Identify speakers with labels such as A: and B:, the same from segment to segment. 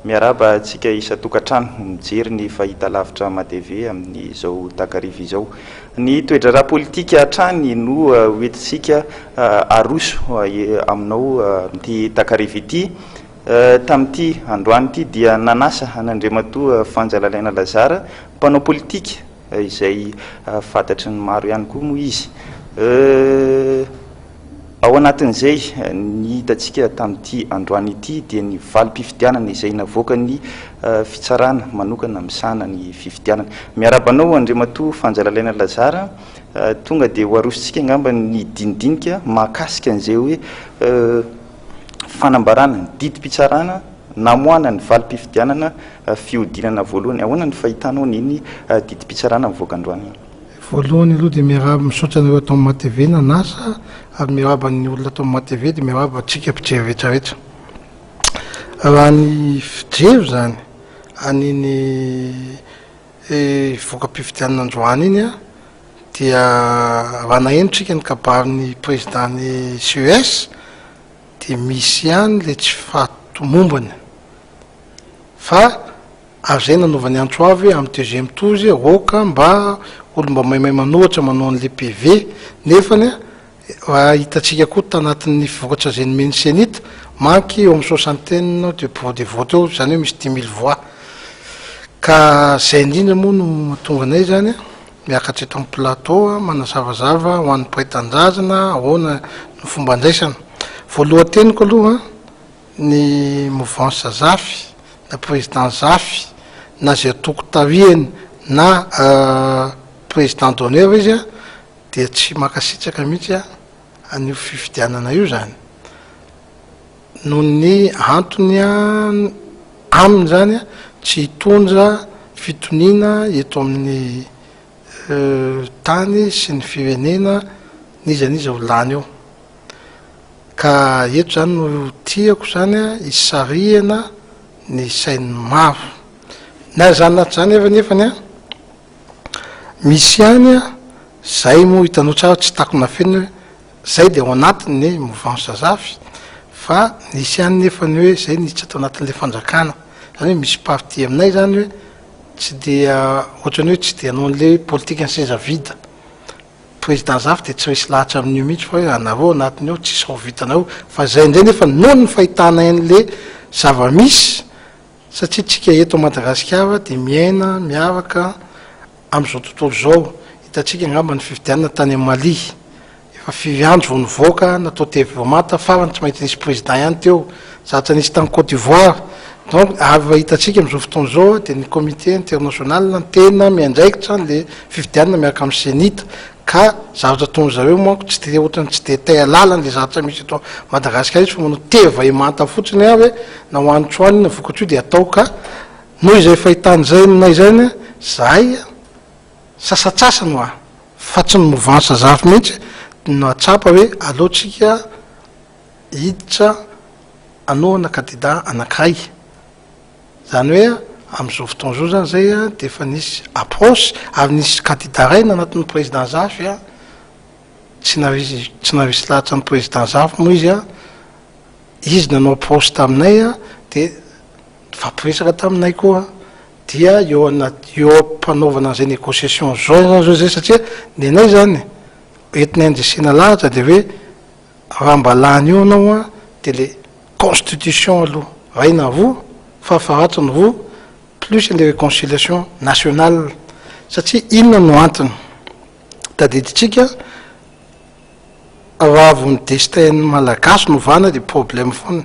A: Miarahaba antsika isan-tokantrano mijery ny fahitalavitra MATV amin'izao takariva izao. Ny toe-draharaha politika hatrany no hoentintsika aroso aminao amin'ity takariva ity. Tamin'ity androany ity dia nanasa an'Andriamatoa Fanja Lalaina Lazara, mpanao politika izay fantatry ny maro ihany koa moa izy. Ao anatin'izay, ny hitantsika tamin'ity androany ity dia ny valim-pifidianana izay navoakan'ny fitsarana manokana misahana ny fifidianana. Miarahaba anao Andriamatoa Fanja Lalaina Lazara, tonga dia ho arosontsika angamba ny dinidinika mahakasika an'izay hoe fanambarana ny didim-pitsarana namoahana ny valim-pifidianana fihodinana voalohany. Ahoana ny fahitanao an'iny didim-pitsarana mivoaka androany iny?
B: Voalohany aloha dia miarahaba misaotra anareo ato amin'ny MATV nanasa ary miarahaba ny olona ato amin'ny MATV dia miarahaba antsika mpijery rehetra rehetra. Raha ny fijery izany an'iny voka-pifidianana androany iny dia raha naheno tsika ny kabarin'ny président ny CES dia misy ihany le tsy fahatomombana fa Ary zay nanaovany antso avo hoe amin'ny deuxième tour izy aoka mba olo mba maimay manohatra manao an'le PV nefany raha hitantsika koa tanatin'ny vokatra zay nomen'ny cenit manky eo amin'ny soixantaine de bureau de vote eo zany hoe misy 10 000 voix ka zay indrindra moa no mahatonga anay zany miakatra eto amin'ny plateau manazavazava ho an'ny mpiray tanindrazana ahoana no fomba andraisana. Voalohan-teniko aloha ny mouvance Zafy na président Zafy na zay antoko tarihiny na président d'honneur izy a dia tsy mankasitraka mihitsy an'io fifidianana io zany noho ny antony aminy zany tsy hitondra fitoniana eto amin'ny tany sy ny firenena n'iza n'iza ho lany eo. Ka eto zany no tiako zany hisarihana ny sain'ny maro. Na izany na tsy izany efa nefany an, misy ihany an, zay moa hitanao tsara tsy takona afenina hoe zay dia ao anatin'ny mouvance Zafy fa nisy ihany nefany hoe zay niditra tao anatin'ilay fanjakana. Zany hoe misy parti aminay zany hoe tsy dia ohatran'ny hoe tsy dia hanao an'ilay politikan'ny seza vide. Président Zafy dia tsy resy lahatra amin'io mihitsy fa hoe anareo anatiny ao tsisy ho vitanareo fa zay indray nefa noho ny fahitanay an'le zava-misy satria tsika eto Madagasikara dia miaina miaraka amin'izao tontolo izao hitantsika angamba ny fifidianana tany Mali efa firy andro vao nivoaka natao tevomata farany tsy maintsy nisy président ihany teo zatra nisy tany Côte d'Ivoire donc ary raha hitantsika amin'izao fotoana izao dia ny comité international no tena miandraikitra an'le fifidianana miaraka amin'ny cenit ka zavatra ataon-dry zareo manko tsy dia ohatran'ny tsy dia te hahalala an'le zavatra misy eto Madagasikara izy fa manao teva-hemanta fotsiny ary na ho any tsy ho any na vokatsoa dia atao ka noho izay fahitana izay aminay izay anie zahay sasantsasany hoa fa tsy ny mouvance Zafy mihitsy no hahatsapa hoe aleo tsika hiditra hanohana kandida anankiray. Izany hoe amin'izao fotoana izao izany izay dia efa nisy approche ary nisy kandida iray nanaton'ny président Zafy tsy naharesy tsy naharesy lahatra ny président Zafy moa izy izy nanao approche taminay dia nifampiresaka taminay koa dia eo anaty eo am-panaovana an'izay négociation zao izany zao izay satria ny anay izany entinay andresena lahatra dia hoe Raha mba lany eo anao an de le constitution aloha ray na roa fahafaharatsiny roa plus le reconciliation nationale satria inona no antony tadidintsika raha vao ny destin ny malagasy no ovana de problème foana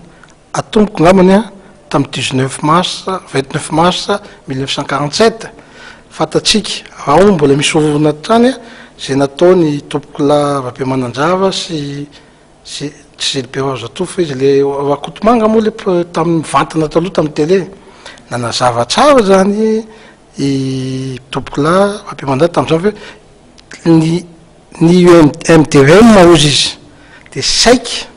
B: Atomboko angambany an, tamin'ny 19 mars, 29 mars 1947, fantatsika, raha ao mbola misy orona hatrany izay nataon'i Tompokolahy Rabemananjara sy sy tsy Gilbert Razatovo fa izy le Rakotomanga moa le tamin'ny mivantana taloha tamin'ny télé, nanazava tsara izany i Tompokolahy Rabemananjara tamin'izany fa hoe ny ny UMDM hozy izy dia saika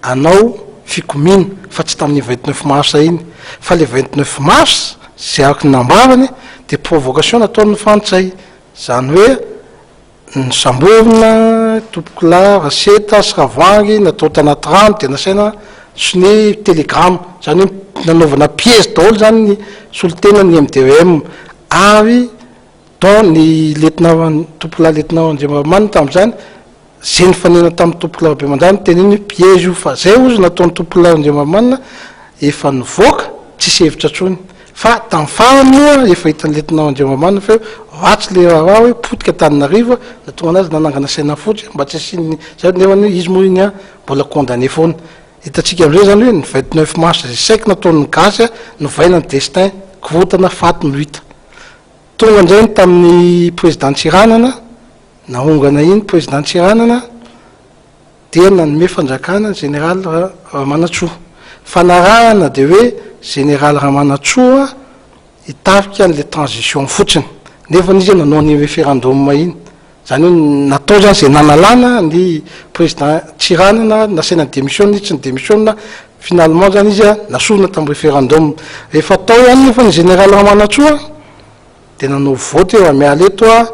B: hanao fikomiana fa tsy tamin'ny 29 mars iny fa le 29 mars zay araka ny nambarany dia provocation nataon'ny frantsay zany hoe nosamborina tompokolahy Raseta sy Ravoahangy natao tanaty rano dia nasaina sonia telegrama zany hoe. nanaovana piège daholo zany ny solontenan'ny MDEM ary dont ny lieutenant tompokolahy lieutenant Andriamarimanana tamin'izany zay nifanena tamin'ny tompokolahy Rabemandrano niteneny hoe piège io fa zay ozy nataon'ny tompokolahy Andriamarimanana efa nivoaka tsisy hevitra intsony fa tamin'ny farany moa efa hitan'ny lieutenant Andriamarimanana fa hoe ratsy le raharaha hoe potika Antananarivo nahatonga anazy nanangana saina fotsy mba tsy hasian'ny zay nefa izy moa iny mbola condamné foana. Hitantsika amin'izay izany hoe ny 29 mars izay saiky nataon'ny gasy novaina ny destin, korontana, faty no hita. Tonga indray ny tamin'ny président Tsiranana, nahongana iny président Tsiranana dia nanome fanjakana ny général Ramanantsoa. Fanarahana dia hoe général Ramanantsoa hitarika an'ilay transition fotsiny. Nefa izy nanao an'iny référendum iny. Zany hoe natao zany zay nanalana ny président Tsiranana, nasaina ni-démissionne izy, tsy ni-démissionne, finalement zany izy nasorina tamin'ny référendum. Rehefa tao ihany nefa ny général Ramanantsoa dia nanao vote hoe raha miala eto aho,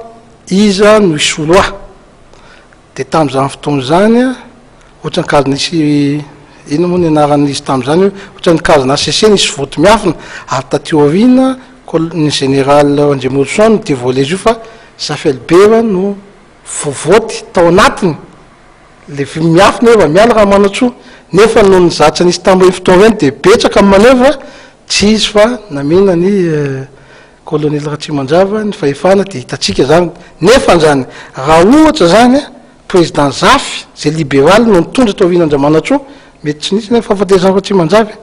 B: iza no hisolo ahy. Dia tamin'izany fotoana izany, ohatran'ny kajy nisy, inona moa ny anaran'izy tamin'izany, ohatran'ny kajy HCC nisy vote miafina, ary taty aoriana ny général Randriamorison no dévoilé izy io fa Zafialibera no voavoty tao anatiny le vy miafina hoe miala Ramanantsoa nefa noho ny zatra nisy tamin'ireny fotoana ireny dia betsaka ny maneho fa tsy izy fa namena ny colonel Ratsimandrava ny fahefana dia hitantsika zany nefa zany raha ohatra zany président Zafy zay libéral no nitondra tao aorian'Andriamanantsoa mety tsy nisy ny fahafatesan'i Ratsimandrava e.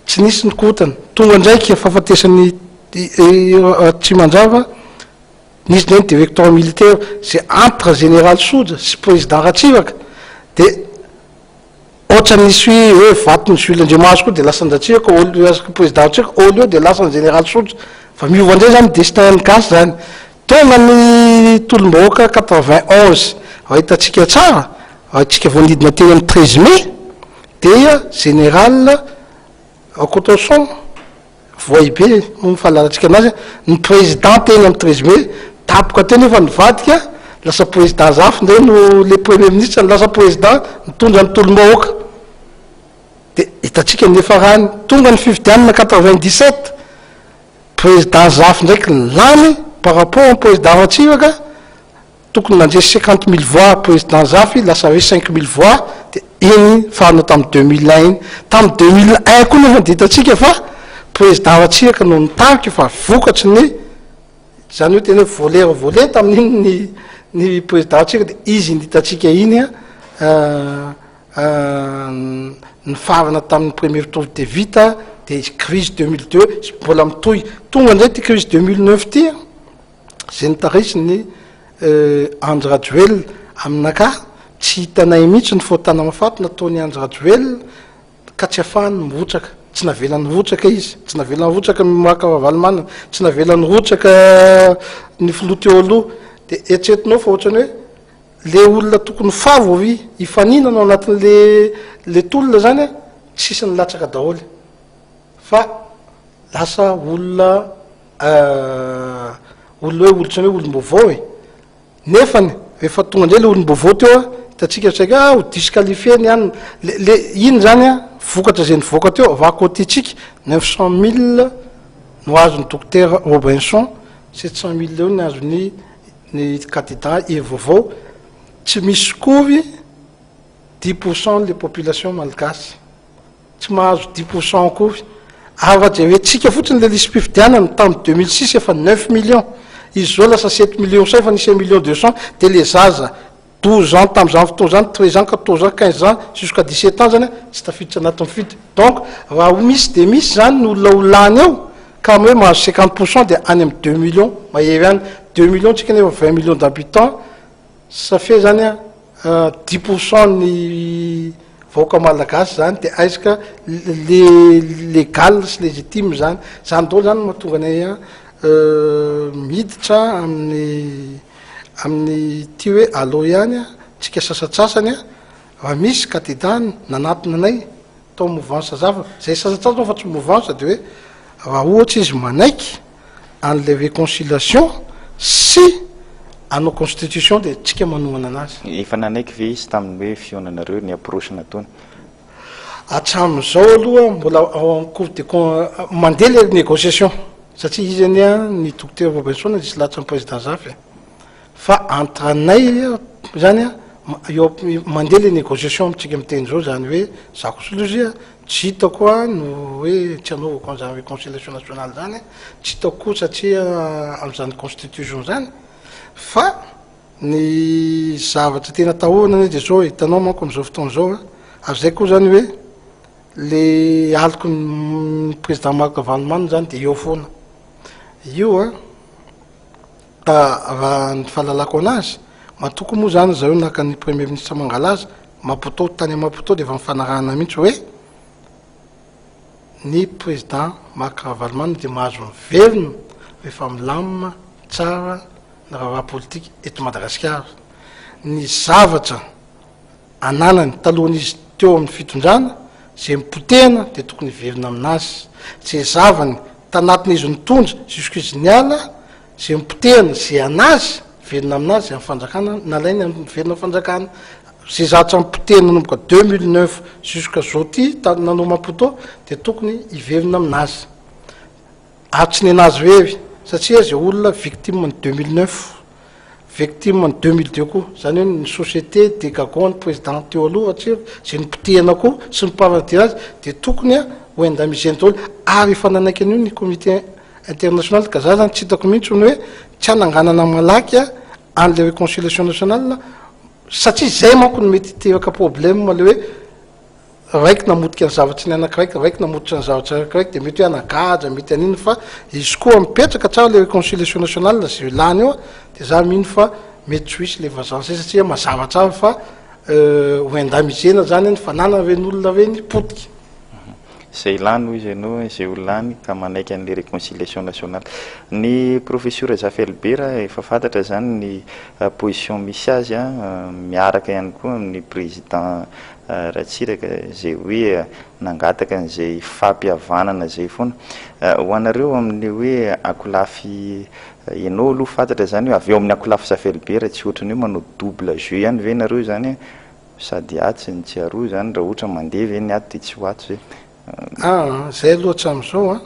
B: Tsy nisy ny korontana. Tonga ndraiky fahafatesan'i Ratsimandrava, nisy indray ny directoire militaire zay entre général Soja sy président Ratsiraka de ohatran'ny nisy hoe vaton'i Jules Andriamahazo koa de lasan-dRatsiraka au lieu président Ratsiraka au lieu de lasan'i général Soja. Fa miova indray zany destin an'ny gasy zany. Tonga ny tolom-bahoaka 91, raha hitantsika tsara, raha tsika vao nidina teny amin'ny 13 mai, Dia Général Rakotoson, Vohibe moa ny fahalalantsika anazy, ny président teny amin'ny 13 mai, daboka teo nefa nivadika, lasa président Zafy indray no le premier ministre no lasa président nitondra ny tolom-bahoaka. Dia hitantsika ny niafarany, tonga ny fifidianana 97, président Zafy ndraiky lany par rapport amin'ny président Ratsiraka, Tokony nandresy 50 000 voix président Zafy lasa hoe 5000 voix de iny farana tamin'ny 2001 iny. Tamin'ny 2001 koa nefa dia hitantsika fa président Ratsiraka no nitarika fa vokatry ny zany hoe tena hoe voler voler tamin'iny ny ny président Ratsiraka de izy iny hitantsika iny an nifarana tamin'ny premier tour de vita de crise 2002 mbola mitohy. Tonga indray ty crise 2009 ty an. Izay notarisin'i Andry Rajoelina. Aminakahy, tsy hitanay mihitsy ny fahotana mahafaty nataon'i Andry Rajoelina ka tsy afahany mirotsaka. Tsy navelany nirotsaka izy, tsy navelany nirotsaka ny Marc Ravalomanana, tsy navelany nirotsaka ny filoha teo aloha. Dia eritreretinao fa ohatran'ny hoe le olona tokony favori hifaninana ao anatin'le le tolona izany an, tsisy nilatsaka daholo. Fa lasa olona olona hoe olon-tsy hoe olom-baovao e! Nefany rehefa tonga indray le olom-baovao teo a, hitantsika saika ah ho disqualifier ny anona, le le iny zany a vokatra zay nivoaka teo raha côté-tsika 900 000 no azon'ny dokotera Robinson, 700 000 eo ny azon'ny ny candidat Hery Vaovao, tsy misy kory 10 % le population malgache. Tsy mahazo 10 % akory. Ary raha jerentsika fotsiny le lisi-pifidianana tamin'ny 2006 efa 9 millions. Izy zao lasa 7 millions cent efa nisy 1 million 200 de le zaza 12 ans tamin'izany fotoana zany, 13 ans, 14 ans, 15 ans jusqu'à 17 ans zany tsy tafiditra anatin'ny fidy. Donc raha ho misy de misy zany ny olona ho lany eo ka hoe mahazo 50 % de any amin'ny 2 millions mahery any. 2 millions tsika nefa 20 millions d'habitants, ça fait zany a 10 % ny vahoaka malagasy zany de aiska le légal sy légitime zany. Zany daholo zany mahatonga anay a miditra amin'ny ty hoe allo ihany a tsika sasatsasany a raha misy candidat nanatona anay tao mouvance zava zay sasatsasany fa tsy mouvance de hoe raha ohatra izy manaiky an'le réconciliation sy anao constitution de tsika manohana anazy.
A: Efa nanaiky ve izy tamin'ny hoe fionanareo ny approche nataony?
B: Hatramin'izao aloha mbola ao en cours de con, mandeha le négociation satria izy anie ny Docteur Robinson diso lahatra ny président Zafy e. Fa entre anay zany eo mandeha le négociation amintsika miteny zao zany hoe za kosa aloha izy tsy hitako a no hoe tsy anaovako an'izany réconciliation nationale zany, tsy hitako koa satria amin'izany constitution zany fa ny zavatra tena atahorana anie de zao e, hitanao manko am'izao fotoana zao a, ary zay koa zany hoe le aloky ny président Marc Ravalomanana zany de eo foana io a. Ka raha ny fahalalako anazy, matoa koa moa zany zareo naka ny premier ministre Mangalaza, Maputo, tany Maputo de efa nifanarahana mihitsy hoe ny président Marc Ravalomanana de mahazo miverina rehefa milamina tsara ny raharaha politika eto Madagasikara. Ny zavatra ananany talohan'izy teo amin'ny fitondrana, izay nipotehana dia tokony hiverina aminazy. Izay zavany tanatin'izy nitondra jusqu'izy niala, izay nipotehana, izay anazy, miverina aminazy, amin'ny fanjakana nalainy miverina amin'ny fanjakana. Izay zavatra nipotehana nanomboka 2009 jusqu'à zao ty nanao Maputo dia tokony hiverina aminazy. Ary tsy nenazy irery satria izay olona victime ny 2009. Victime ny 2002 koa, zany hoe ny société Decagon ny président teo aloha Ratsiraka zay nipotehina koa sy ny mpanara-dia azy dia tokony ho indemnisena daholo ary efa nanaiky an'io ny comité international ka za zany tsy hitako mihitsy ny hoe tsy hananganana malaky an'le réconciliation nationale satria zay manko no mety hiteraka problème le hoe Raiky namotika ny zavatry ny anakiraiky, raiky namototra ny zavatry ny anakiraiky dia mety hoe hanagadra, mety hanino fa izy koa mipetraka tsara le reconciliation nationale zay lany eo dia za mino fa mety tsy ho hisy le vazaha zay satria mazava tsara fa ho indemnisena zany ny fananana ireny olona ireny potika.
A: Zay lany hoy izy ianao, izay ho lany ka manaiky an'le reconciliation nationale. Ny profesora Zafy Albert efa fantatra zany ny position misy azy miaraka ihany koa amin'ny président Ratsiraka izay hoe nangataka an'izay fampihavanana izay foana. Ho anareo amin'ny hoe ankolafy ianao aloha fantatra izany hoe avy eo amin'ny ankolafy Zafy Albert tsy ohatran'ny hoe manao double jeu ihany ve nareo izany sady atsy no tsy aroa izany raha ohatra mandeha ve ny ato dia tsy ho ato ve?
B: Aa zay aloha hatramin'izao an,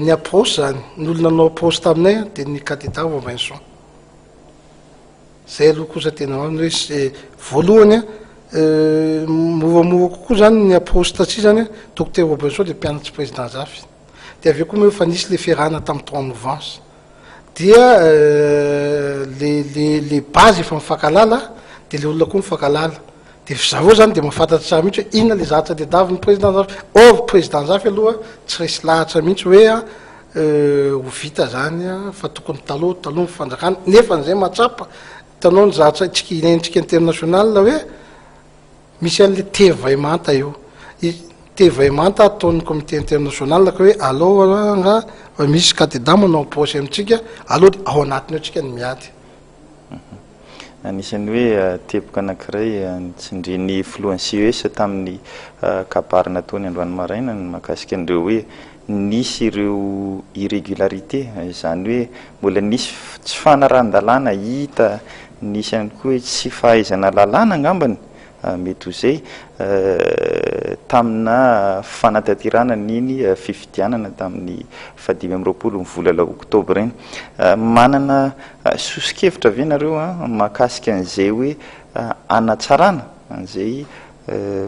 B: ny approche zany, ny olona nanao approche taminay dia ny candidat Robinson. Zay aloha kosa tena marina hoe voalohany an, moramora kokoa zany ny approche taty zany an, Docteur Robinson dia mpianatr'i Président Zafy, dia avy eo koa moa efa nisy le fiarahana tamin'ny trois mouvances, dia le le le base efa mifankahalala dia le olona koa mifankahalala, dia ry zareo zany dia mahafantatra tsara mihitsy hoe inona le zavatra tadiavin'ny Président Zafy, or Président Zafy aloha tsy resy lahatra mihitsy hoe ho vita zany fa tokony taloha taloha ny fanjakana nefa an'izay mahatsapa hitanao ny zavatra tsika ilaintsika international hoe misy an'le thé vay manta eo thé vay manta ataon'ny comité international ka hoe aleo anga fa misy candidat manao approche amintsika aleo de ao anatiny ao tsika ny miady.
A: Anisan'ny hoe teboka anankiray nitsindrin'ny filohan'ny CES tamin'ny kabary nataony androany maraina ny mahakasika an'ireo hoe nisy ireo irrégularité, izany hoe mbola nisy tsy fanarahan-dalàna hita, nisy ihany koa hoe tsy fahaizana lalàna angambany, mety ho izay, tamina fanatanterahana an'iny fifidianana tamin'ny faha 25 ny volana oktobra iny. Manana soso-kevitra ve nareo mahakasika an'izay hoe hanatsarana an'izay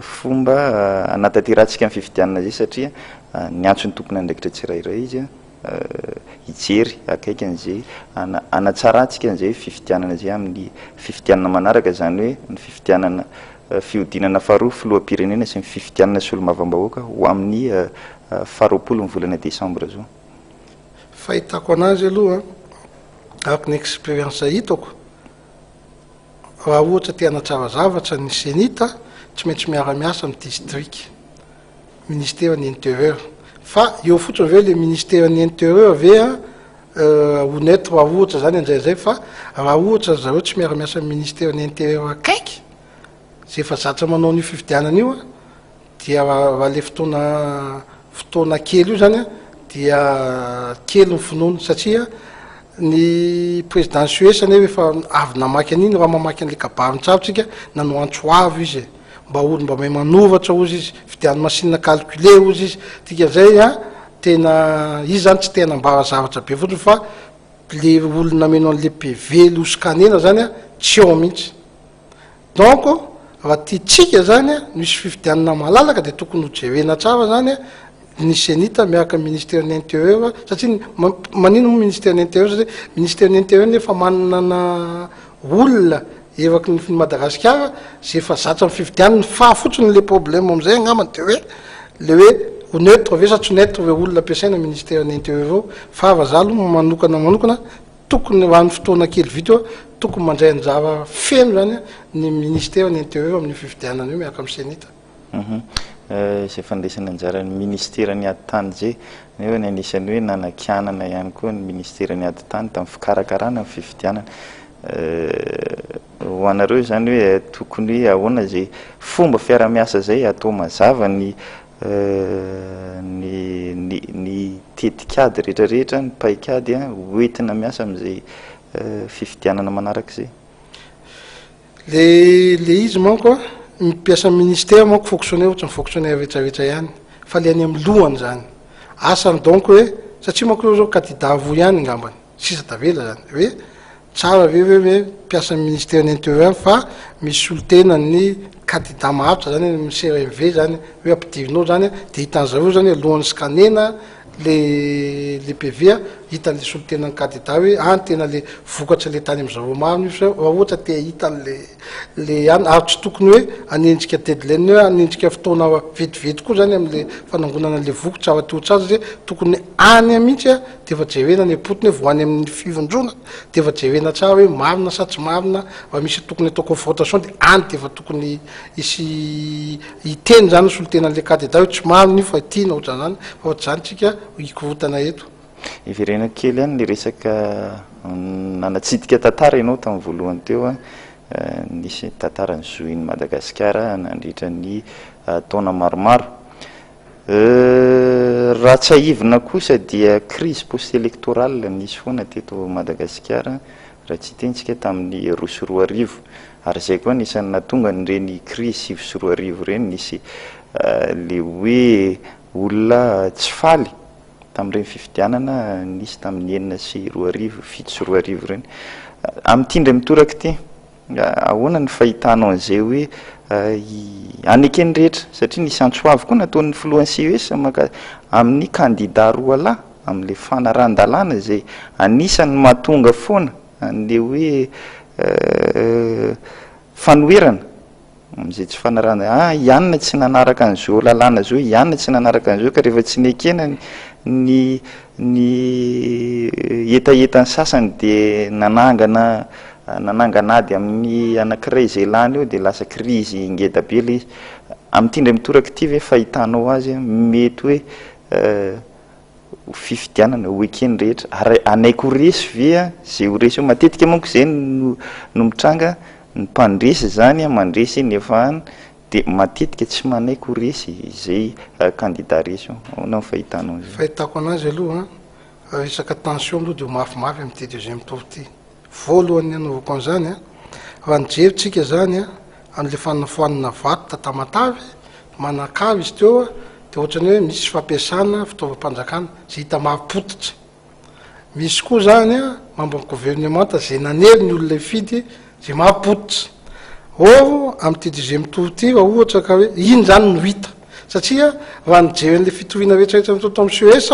A: fomba hanatanterahantsika ny fifidianana izay satria niantso ny tompon'andraikitra tsirairay izy hijery akaiky an'izay hanatsarantsika an'izay fifidianana izay amin'ny fifidianana manaraka, izany hoe ny fifidianana fihodinana faharoa filoham-pirenena sy ny fifidianana solombavambahoaka ho amin'ny faha 20 ny volana desambra izao.
B: Fahitako anazy aloha, araka ny expérience hitako, raha ohatra te hanatsara zavatra ny Cenit, tsy maintsy miara-miasa amin'ny district, ministère ny intérieur. Fa eo fotsiny ve le ministère ny intérieur ve an, ho neutre raha ohatra zany anjay zay, fa raha ohatra zareo tsy miara-miasa amin'ny ministère ny intérieur akaiky, zay efa zatra manao an'io fifidianana io an, Dia raha le fotoana fotoana kely io zany dia kely ny finoana satria ny président Suisse anie efa avy namaky an'iny, raha mamaky an'le kabariny tsara tsika, nanao antso avo izy e. mba olo mba mahay manoratra ozy izy, vidiano machine à calculer ozy izy, dikan'izay an tena izy zany tsy te hanambara zavatra be fotsiny fa le olona nameno an'le PV le ho scanner-na zany an tsy ao mihitsy. Donc raha tiantsika zany an no hisy fifidianana malalaka de tokony ho jerena tsara zany an ny CENIT miaraka amin'ny ministère ny intérieur satria maninona moa ministère ny intérieur satria ministère ny intérieur nefa manana olona eraky ny Madagasikara zay efa zatra amin'ny fifidianana fa fotsiny le problème amizay angambany de hoe le hoe ho neutre ve sa tsy neutre ve olona ampiasaina ministère ny intérieur ao. Fa raha za aloha manokana manokana, tokony ho an'ny fotoana kely vita eo, tokony mandray anjara feno zany ny ministère ny intérieur amin'io fifidianana io miaraka amin'ny CENIT.
A: Izay fandraisana anjaran'ny ministeran'ny ady tany izay, nefa ny anisan'ny hoe nanakianana ihany koa ny ministeran'ny ady tany tamin'ny fikarakarana ny fifidianana. Ho anareo izany hoe tokony hoe ahoana izay fomba fiara-miasa izay atao mazava ny ny ny ny tetikady rehetrarehetra, ny paikady hoentina miasa amin'izay fifidianana manaraka izay?
B: Le izy manko a, ny mpiasan'ny ministère manko fonctionnaire ohatran'ny fonctionnaire retraretra ihany fa le any amin'ny lohany zany asany donc hoe satria manko ireo zao candidat roa ihany ngambany sisa tavela zany hoe tsara ve hoe hoe mpiasan'ny ministère ny intérieur fa misy solontena ny candidat maharitra zany any amin'ny CRMV zany hoe ampidirinao zany de hitan'zareo zany alohan'ny scanner-na le PV a, hitan'le solontenan'ny kandida hoe any tena le vokatra le tany amin'zareo marina io fa raha ohatra te hahita an'le le any ary tsy tokony hoe hanenjika deadline hoe hanenjika fotoana vetivety koa zany am'le fanangonana an'le vokatra raha te ho tsara satria tokony any mihitsy a de efa jerena any am-potony hoe vao any amin'ny fivondrona de efa jerena tsara hoe marina sa tsy marina, raha misy tokony atao confrontation de any de efa tokony hisy hiteny zany ny solontenan'le kandida hoe tsy marina io fa ity na ohatran'izany fa ohatr'izany tsika hikorontana eto.
A: Hiverenako kely ihany le resaka nanatsidika tantara ianao tamin'ny voalohany teo an, nisy tantara nizohin'i Madagasikara nandritra ny taona maromaro. Raha tsiahivina kosa dia crise post-électorale nisy foana teto Madagasikara raha tsy hiteny tsika tamin'ny 2002. Ary izay koa anisan'ny nahatonga an'ireny crise 2009 ireny, nisy le hoe olona tsy faly tamin'ireny fifidianana nisy tamin'ny 2006, 2007 ireny. Amin'ity indray mitoraka ity, ahoana ny fahitanao an'izay hoe haneken'ny rehetra? Satria nisy antso avo koa nataon'ny filohan'ny CES maka amin'ny kandida roa lahy amin'ilay fanarahan-dalàna izay anisan'ny mahatonga foana an'ilay hoe fanoherana amin'izay tsy fanarahana, ah i anona tsy nanaraka an'izao lalàna izao, i anona tsy nanaraka an'izao, ka rehefa tsy nekena ny ny hetahetan'ny sasany dia nanangana nanangana ady amin'ny anankiray izay lany eo dia lasa krizy ngeda be ilay izy. Amin'ity indray mitoraka ity ve fahitanao azy mety hoe ho fifidianana ho eken'ny rehetra ary hanaiky ho resy ve izay ho resy eo? Matetika manko izay no no mitranga, ny mpandresy izany mandresy nefa dia matetika tsy manaiky ho resy izay kandida resy eo. Ahoana ny fahitanao an'izay?
B: Fahitako anazy aloha, resaka tension aloha dia ho mafimafy amin'ity deuxième tour ity. Voalohany nanaovako an'izany an, raha nijery tsika izany an, an'ilay fanafoanana vato ta Tamatave, Manakara izy teo an, dia ohatran'ny hoe misy fampiasana fitaovam-panjakana izay hita marim-pototra. Misy koa izany an, membre ny governemanta izay nanery ny olona hifidy izay marim-pototra. Or, amin'ity deuxième tour ity raha ohatra ka hoe iny izany no hita, satria raha nijery an'ilay fitoriana rehetrarehetra natao tao amin'ny CES,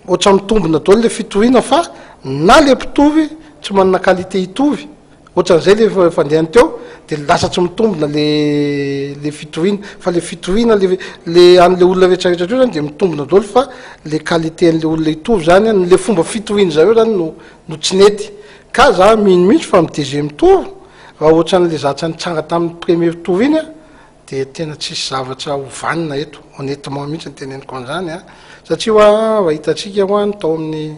B: Ohatran'ny mitombina daholo le fitoriana fa na le mpitory tsy manana qualité hitovy, ohatran'izay le fandehany teo de lasa tsy mitombina le le fitoriana fa le fitoriana le le an'le olona rehetrarehetra teo zany de mitombina daholo fa le qualité an'le olona hitovy zany an, le fomba fitoriany zareo zany no no tsy nety ka za mino mihitsy fa amin'ny deuxième tour raha ohatran'le zatra nitranga tamin'ny premier tour iny an Dia tena tsisy zavatra ho vanona eto, honnêtement mihitsy no teneniko an'izany an! Satria hoa raha hitantsika hoa ny tao amin'ny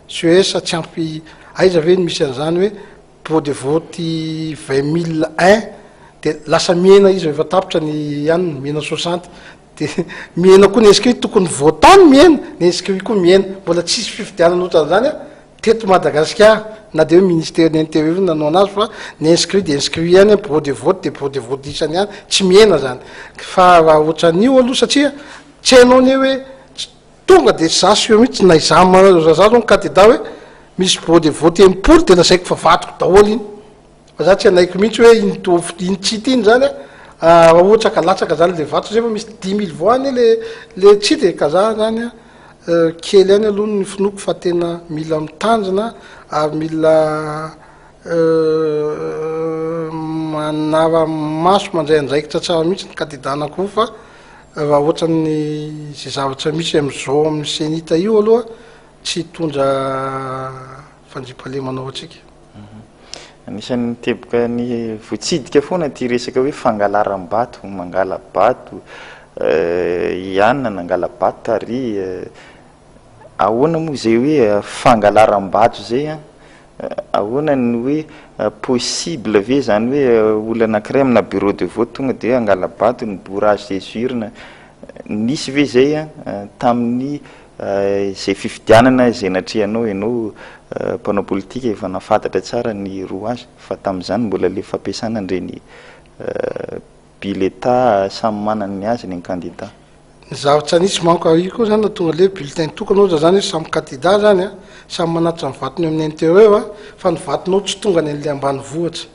B: CES tsy ampy, aiza ve no misy an'izany hoe bureau de vote 20 001 dia lasa mihena izy rehefa tapitra ny anona, mihena 60, dia mihena koa ny inscrit, tokony votant no mihena, ny inscrit koa mihena, mbola tsisy fifidianana ohatran'izany an teto Madagasikara. na de hoe ministère ny intérieur no nanao anazy fa ny inscrit de inscrit ihany, bureau de vote de bureau de vote isany ihany, tsy mihena zany. Fa raha ohatran'io aloha, satria tsy hainao anie hoe tonga de za sûr mihitsy na izaho raha za zao ny candidat hoe misy bureau de vote 60 de lazaiko fa vatoko daholo iny, fa za tsy anaiko mihitsy hoe iny to iny tsy ity iny zany a. Raha ohatra ka latsaka zany le vato zay fa misy 10 000 voix any le tsy de ka za zany a kely ihany aloha ny finoako fa tena mila mitanjona ary mila manara-maso, mandray andraikitra tsara mihitsy ny candidat anankiroa. Fa raha ohatra ny zay zavatra misy am'izao amin'ny CENI-T io aloha, tsy hitondra fandriampahalemana ao antsika.
A: Anisan'ny teboka ny voatsidika foana ty resaka hoe fangalaram-bato, mangala-bato ihany, nangala-bato tary. Ahoana moa zay hoe fangalaram-bato zay a? Ahoana ny hoe possible ve zany hoe olona anankiray amina bureau de vote tonga de angala-bato ny bourrage des urnes? Nisy ve zay a tamin'ny zay fifidianana zay natrehanao ianao, mpanao politika efa nafantatra tsara ny rouage, fa tamin'izany mbola le fampiasana an'ireny bulletin samy manana ny azy ny candidat?
B: Ny zavatra nisy manko ary koa zany tonga le bulletin tokana ohatra zany hoe samy candidat zany a samy manatitra ny vatony amin'ny intérieur a, fa ny vatonao tsy tonga any an'le ambany vohitra,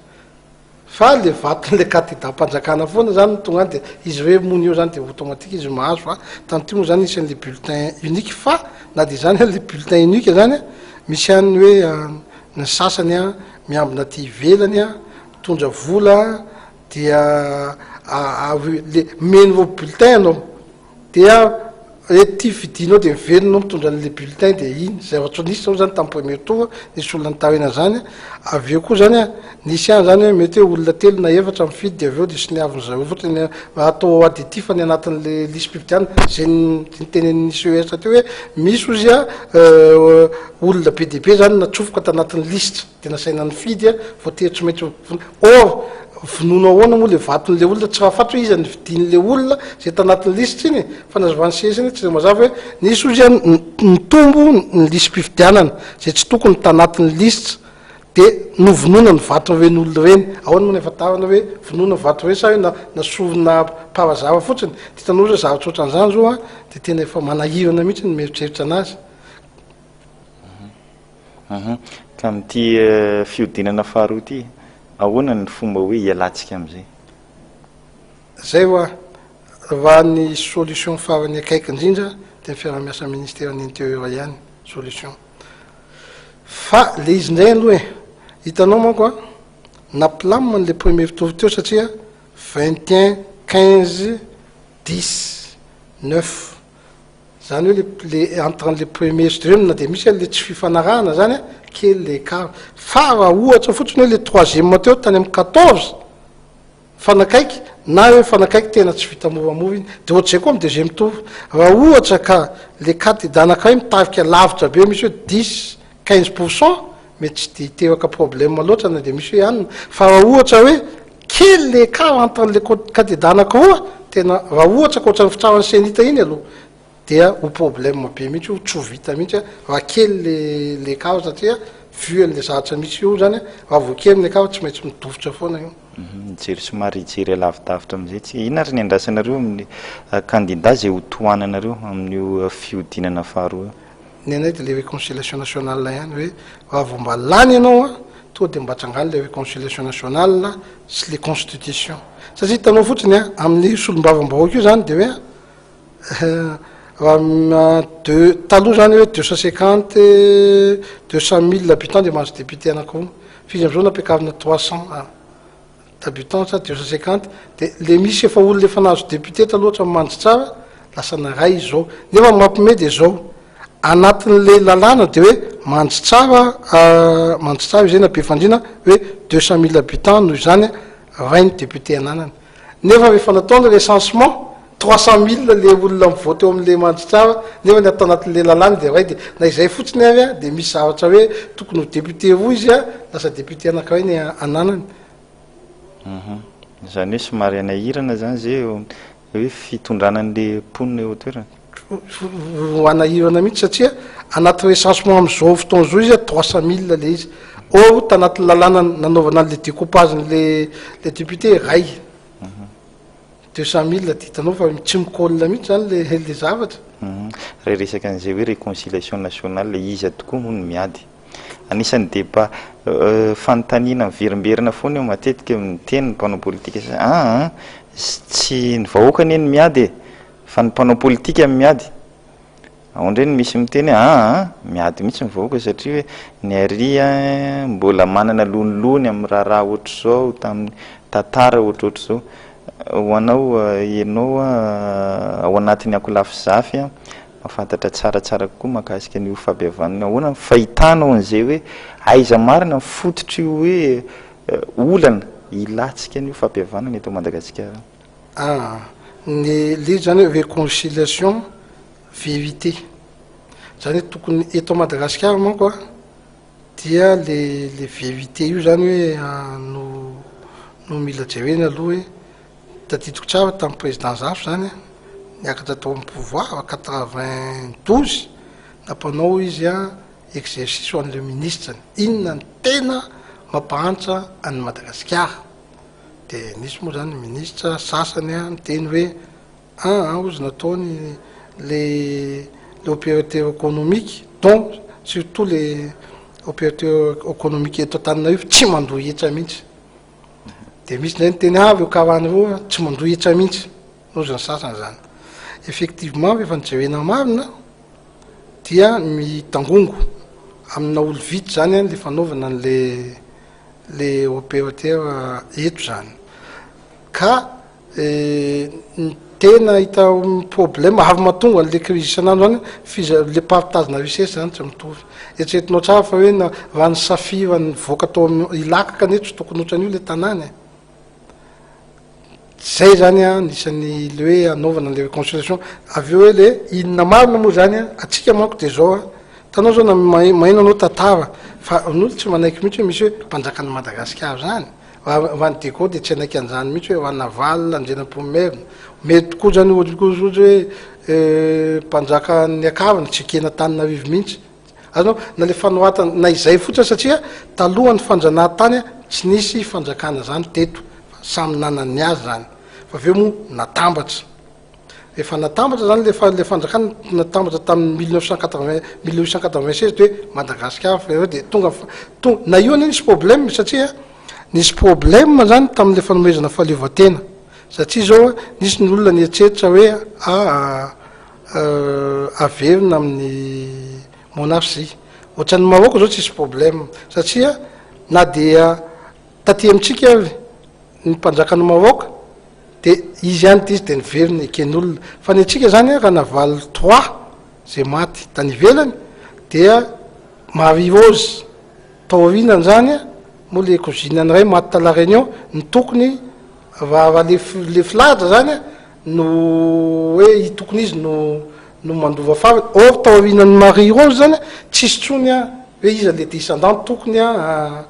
B: fa le vaton'le candidat mpanjakana foana zany no tonga any, de izy hoe mony eo zany de automatique izy mahazo. Fa tamin'ity moa zany nisy an'le bulletin unique, fa na de zany le bulletin unique zany a misy ihany ny hoe ny sasany a miambina aty ivelany a mitondra vola dia le meno bulletin anao dia ty fidinao de mivelona mitondra an'le bulletin, de iny zay zavatra nisy zao zany tamin'ny premier tour, nisy olona nitaraina zany. Avy eo koa zany a nisy ihany zany hoe mety hoe olona telo na efatra mifidy, de avy eo de soniaviny zareo fotsiny atao additif ny anatin'le liste-pifidianana zay nitenen'ny CES teo hoe misy ozy a olona be de be zany natsofoka tanatin'ny liste de nasaina ny fidy a voatery tsy maintsy. Or vonono ahoana moa le vaton'le olona, tsy raha hoe iza ny fidin'le olona zay tanatin'ny liste iny? Fa nazavany CES iny tsy de mazava hoe nisy ozy a nitombo ny liste-pifidianana zay tsy tokony tanatin'ny liste, de novonoana ny vaton'ireny olona ireny. Ahoana moa ny ahafantarana hoe vonoana vato ireny sa hoe na nasorona par hasard fotsiny? De hitanao zao zavatra ohatran'izany zao a de tena efa manahirana mihitsy ny mieritreritra anazy.
A: Ka amin'ity fihodinana faharoa ity, ahoana ny fomba hoe hialantsika amin'izay?
B: Zay hoa, raha ny solution farany akaiky indrindra de ny fiaraha-miasa ministère ny intérieur ihany solution. Fa le izy indray aloha e, hitanao manko a nampilamina le premier tour teo satria 21, 15, 10, 9 zany hoe le entre le premier sy deuxième na de misy le tsy fifanarahana zany a kely le écart. Fa raha ohatra fotsiny hoe le troisième teo tany amy 14 fanakaiky na hoe fanakaiky tena tsy vita moramora iny, de ohatr'zay koa amy deuxième tour, raha ohatra ka le candidat anankiray mitarika lavitra be, misy hoe 10, 15 %, mety tsy de hiteraka problème loatra na de misy hoe anina. Fa raha ohatra hoe kely le écart entre le candidat anankiroa, tena raha ohatra ka ohatran'ny fitsaran'ny CENI-T iny aloha dia ho problème be mihitsy io, tsy ho vita mihitsy a raha kely le écart, satria vu an'le zavatra misy io zany, raha vao kely ny écart tsy maintsy midofotra foana io.
A: Mijery somary hijery alavidavitra amizay tsika, inona ary ny andrasanareo amin'ny candidat zay ho tohananareo amin'io fihodinana faharoa io?
B: Ny anay de le réconciliation nationale ihany, hoe raha vao mba lany ianao a tonga de mba tsangany le réconciliation nationale sy le constitution, satria hitanao fotsiny a amin'ny solombavam-bahoaka io zany de hoe raha de taloha zany hoe 250, 200 000 habitants de mahazo député anankiroa, fa izy am'izao nampiakarina 300 habitants sa 250, de le misy efa olona efa nahazo député taloha ohatra Mandritsara lasa naray izy zao, nefa mampime de zao anatin'le lalàna de hoe Mandritsara izy zay na Befandriana hoe 200 000 habitants noho izany ray ny député ananany, nefa rehefa natao ny recensement 300 000 le olona mivote eo am'le Mandritsara, nefa ny atao anatin'le lalàna de ray. De na izay fotsiny ary a de misy zavatra hoe tokony ho député roa izy a lasa député anankiray ny ananany.
A: Zany hoe somary anahirana zany zay hoe fitondrana an'le mponina eo an-toerana.
B: Ho anahirana mihitsy satria anaty recensement am'izao fotoana zao izy a 300 000 le izy. Or tanatin'ny lalàna nanaovana an'le découpage n'le le député ray 200 000, de hitanao fa tsy mi-colle mihitsy zany le zavatra.
A: Raha resaka an'izay hoe réconciliation nationale, iza tokoa moa no miady? Anisan'ny débat, fanontaniana miverimberina foana eo matetika, miteny ny mpanao politika sa tsy ny vahoaka anie ny miady e, fa ny mpanao politika miady ao. Indray ny misy miteny hoe miady mihitsy ny vahoaka, satria hoe ny aria mbola manana lonilony amin'ny raharaha ohatr'izao, tamin'ny tantara ohatrohatr'izao. Ho anao ianao ao anatin'ny ankolafy Zafy a, mahafantatra tsaratsara kokoa mahakasika ny fampihavanana, ahoana ny fahitanao an'izay hoe aiza marina ny fototry io hoe olana ilatsika an'io fampihavanana eto Madagasikara?
B: Ny le zany hoe réconciliation, vérité zany hoe tokony eto Madagasikara manko a, dia le vérité io zany hoe no mila jerena aloha. Hoe tadidiko tsara tamin'ny président Zafy zany a, niakatra tao amy pouvoir 92, nampanao izy a exercice ho an'le ministre, inona ny tena mampahantra any Madagasikara? De nisy moa zany ministre sasany a miteny hoe ozy nataony le opérateur économique, donc surtout le opérateur économique eto Antananarivo tsy mandoa hetra mihitsy. De misy ndray ny teny avy eo karany roa tsy mandoa hetra mihitsy ozy ny sasany zany. Effectivement, rehefa nijerena marina dia mitangongo amina olo vitsy zany a le fanaovana an'le le opérateur eto zany. Ka ny tena hita problème avy mahatonga an'le crise isan'andro zany, fiza le partage na richesse zany tsy mitovy. Eritreretinao tsara fa hoe na raha ny safira ny voaka atao amy Ilaka, kanefa tsy tokony ohatran'io le tanàna e. Zay zany a nisan'ny le hoe anaovana le réconciliation. Avy eo hoe le inona marina moa zany a atsika manko de zao a, tanao zao na maheno anao tantara fa n'olo tsy manaiky mihitsy hoe misy hoe mpanjakan'ny Madagasikara zany. Raha ny Diego de tsy anaiky an'izany mihitsy hoe Ranavalona Andrianampoinimerina. Mety tokoa zany ohatra koa ohatry hoe mpanjaka ny akavana tsy ekena Tananarivo mihitsy azonao na le fanoratana na izay fotsiny, satria talohan'ny fanjanahantany a tsy nisy fanjakana zany teto fa samy nanany azy zany. Fa aveo moa natambatra, efa natambatra zany le fanjakana, natambatra tamin'ny 1980, 1896, de hoe Madagasikara. Fa eo de tonga tonga na io anie nisy problème, satria nisy problème zany tam'le fanomezana fahaleovantena, satria zao a nisy ny olona nieritreritra hoe averina amin'ny monarchie ohatran'ny Maroc zao, tsisy problème, satria na dia taty amitsika ary ny mpanjakan'ny Maroc de izy ihany ty izy de niverina eken'olona. Fa ny atsika zany a, Ranavalona trois zay maty tany ivelany, dia Marie Rose taorinany zany a, moa le cousine any ray maty ta La Réunion, ny tokony raha le filahatra zany a no hoe itokony izy no mandova farany. Or taorinany Marie Rose zany a tsisy tsony a hoe iza le descendant tokony a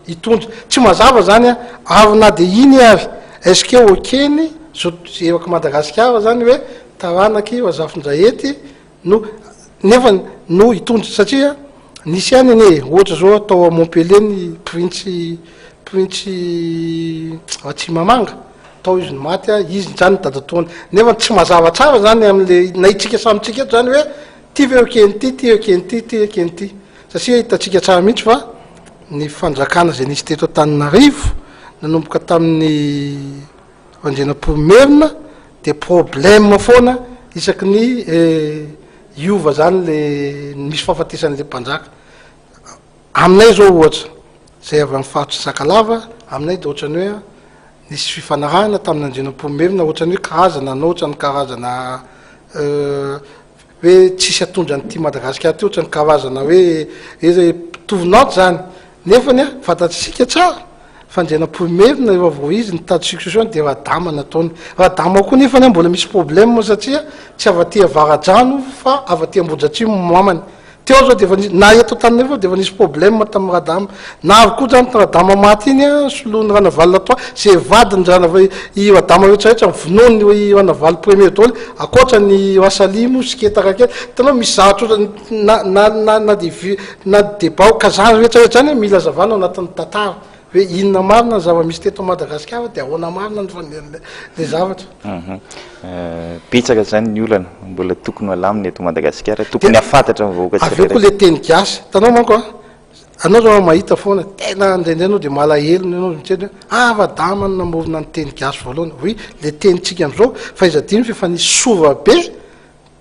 B: hitondra, tsy mazava zany a. Ary na de iny ary, est-ce que okeny zo eraky Madagasikara zany hoe taranaky Razafindrahety no nefa no hitondra? Satria nisy ihany anie ohatra zao atao a Montpellier, ny prince Ratsimamanga tao izy no maty a, izy zany dadatoany, nefa tsy mazava tsara zany am'le na itsika samytsika eto zany hoe ty ve okeny ty, ty okeny ty, ty okeny ty, satria hitatsika tsara mihitsy fa ny fanjakana zay nisy teto Antananarivo nanomboka tamin'ny Andrianampoinimerina de problème foana isaky ny iova zany le misy fahafatesan'le mpanjaka. Aminay zao ohatra zay avy amy faritry Sakalava, aminay de ohatrany hoe nisy fifanarahana tamin'ny Andrianampoinimerina, ohatrany hoe karazana anao ohatrany karazana hoe tsisy atondra an'ity Madagasikara ty, ohatrany karazana hoe tournante zany. Nefany a fantatsika tsara fa Andrianampoinimerina eo avao izy nitady succession de Radama nataony. Radama koa nefany a mbola misy problème, satria tsy avy aty Avaradrano fa avy aty Ambohidratrimo mamany. Teo zao de efa nisy, na eto Antananarivo aza de efa nisy problème tamin'i Radama. Na avy koa zany Radama maty iny an, soloin'i Ranavalona trois, ze vadin-dRanava- i Radama rehetra rehetra novonoiny i Ranavalona premier daholo, ankoatra ny Rasalimo sy Ketaka kely. Hitanao misy zavatra ohatran'ny na na na na de vu na débat ka zany rehetra rehetra zany mila hazavana ao anatin'ny tantara. Hoe inona marina ny zava-misy teto Madagasikara dia ahoana marina ny fandehan'ilay zavatra.
A: Betsaka izany ny olana mbola tokony ho alamina eto Madagasikara, tokony hahafantatra ny vahoaka
B: tsirairay. Avy eo koa ilay teny gasy, hitanao manko an, anao zao mahita foana, tena indraindray anao dia malahelo ianao miteny hoe ah Radama no namorona ny teny gasy voalohany, oui ilay tenintsika amin'izao fa aiza adino fa efa nisy sova be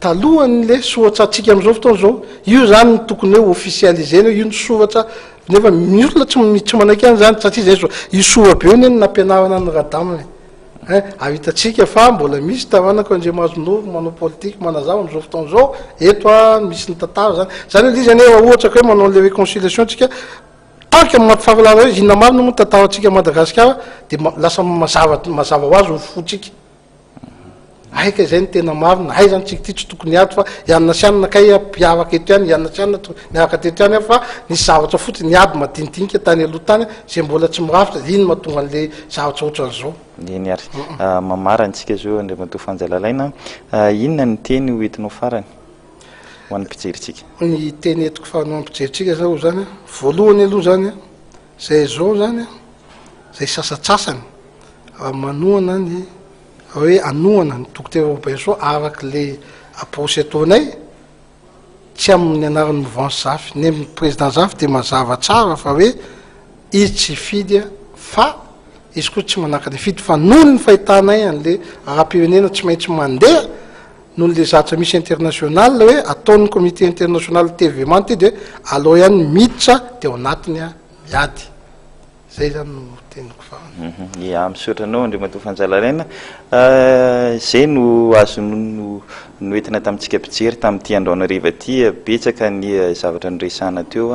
B: Talohan'le soratra antsika amin'izao fotoana izao, io izany no tokony hoe officialiser-na hoe io no soratra, nefa ny olona tsy tsy manaiky an'izany satria izay zao, io sorabe io anie no nampianarana an'i Radama e, hein, ary hitantsika fa mbola misy taranaka Andriamazonoro manao politique manazava amin'izao fotoana izao, eto an, misy ny tantara izany, izany hoe le izy anie raha ohatra ka hoe manao an'le réconciliation tsika, tant que mampifampilala hoe inona marina moa ny tantarantsika Madagasikara de lasa mazava mazava ho azy ny fontsika. Hay kay zay no tena marina, hay zany tsika ty tsy tokony hiady fa i anona sy anona kay mpiaraka eto ihany, i anona sy anona to niaraka teto ihany fa nisy zavatra fotsiny niady madinidinika tany aloha tany zay mbola tsy mirafitra, iny mahatonga an'le zavatra otran'izao.
A: Eny ary. Mamarana antsika zao Andriamatoa Fanja Lalaina, inona ny teny ho entinao farany ho an'ny mpijerintsika?
B: Ny teny entiko farany ho an'ny mpijerintsika zao zany, voalohany aloha zany, zay zao zany, zay sasatsasany raha manohana ny hoe hanohana ny Dokotera Robinson araka ilay approche ataonay, tsy amin'ny anaran'ny mouvance Zafy. Ny amin'ny président Zafy dia mazava tsara fa hoe izy tsy hifidy fa izy koa tsy manakana hifidy fa noho ny fahitanay an'ilay raharaham-pirenena tsy maintsy mandeha noho ilay zatra misy international hoe ataon'ny comité international TV Manta dia aleo ihany miditra dia ao anatiny miady. Zay zany no teniko farany.
A: Ya, misaotra anao Andriamatoa Fanjalalaina. Izay no azo noentina tamintsika mpijery tamin'ity androany hariva ity. Betsaka ny zavatra noresahana teo.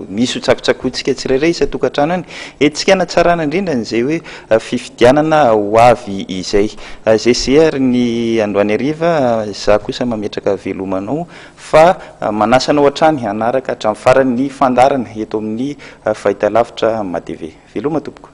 A: Misy ho tsakotsakointsika tsirairay isan-tokantrano any. Entintsika hanatsarana indrindra an'izay hoe fifidianana ho avy izay. Izay sy izay ary ny androany hariva. Izaho kosa mametraka veloma anao fa manasa anao hatrany hanaraka hatramin'ny farany ny fandaharana eto amin'ny fahitalavitra Matv. Veloma tompoko.